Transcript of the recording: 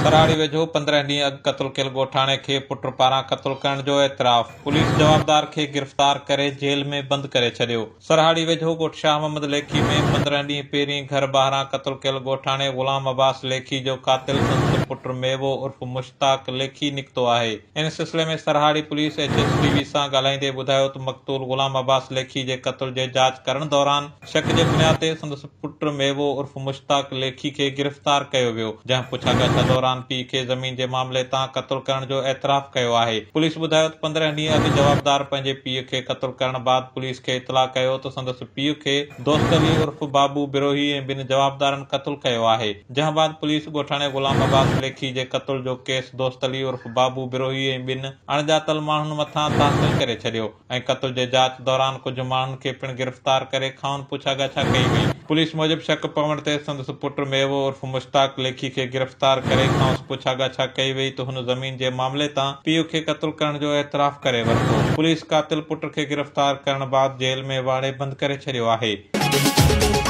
سرهاڙي ويجهو 15 ڏينهن اڳ قتل ڪيل ڳوٺاڻي کي پٽ پاران قتل ڪرڻ جو اعتراف، پوليس جوابدار کي گرفتار ڪري جيل ۾ بند ڪري ڇڏيو. سرهاڙي ويجهو ڳوٺ شاهه محمد ليکي ۾ 15 ڏينهن پهرين گهر ٻاهران قتل ڪيل ڳوٺاڻي غلام عباس ليکي جو قاتل سندس پٽ ميوو عرف مشتاق ليکي نڪتو آهي. ان سلسلي ۾ Sarhari police H S T V سان ڳالهائيندي ٻڌايو ته مقتول غلام عباس ليکي جي قتل جي جاچ ڪرڻ دوران شڪ جي بنياد تي سندس پٽ ميوو عرف مشتاق ليکي کي گرفتار ڪيو ويو، جنهن پڇا ڳاڇا دوران پيء کي زمين جي معاملي تان قتل ڪرڻ جو اعتراف ڪيو آهي. پوليس ٻڌايو ته 15 ڏينهن اڳ جوابدار پنهنجي پيء کي قتل ڪرڻ بعد پوليس کي اطلاع ڪيو ته سندس پيء کي دوست علي عرف بابو بروهي ۽ ٻن جوابدارن قتل ڪيو آهي، جنهن بعد پوليس ڳوٺاڻي غلام عباس ليکي جي قتل جو ڪيس دوست علي عرف بابو بروهي ۽ ٻن اڻڄاتل ماڻهن مٿان داخل ڪري ڇڏيو. ۽ قتل جي جاچ دوران ڪجهه ماڻهن کي پڻ گرفتار ڪري کانئن پڇا ڳاڇا ڪئي وئي. پوليس موجب شڪ پوڻ تي سندس پٽ ميوو عرف مشتاق ليکي کي گرفتار ڪري کانئس پڇا ڳاڇا ڪئي وئي ته هن زمين جي معاملي تان پيء کي قتل ڪرڻ جو اعتراف ڪري ورتو. پوليس قاتل پٽ کي گرفتار ڪرڻ بعد جيل ۾ واڙي بند ڪري ڇڏيو آهي.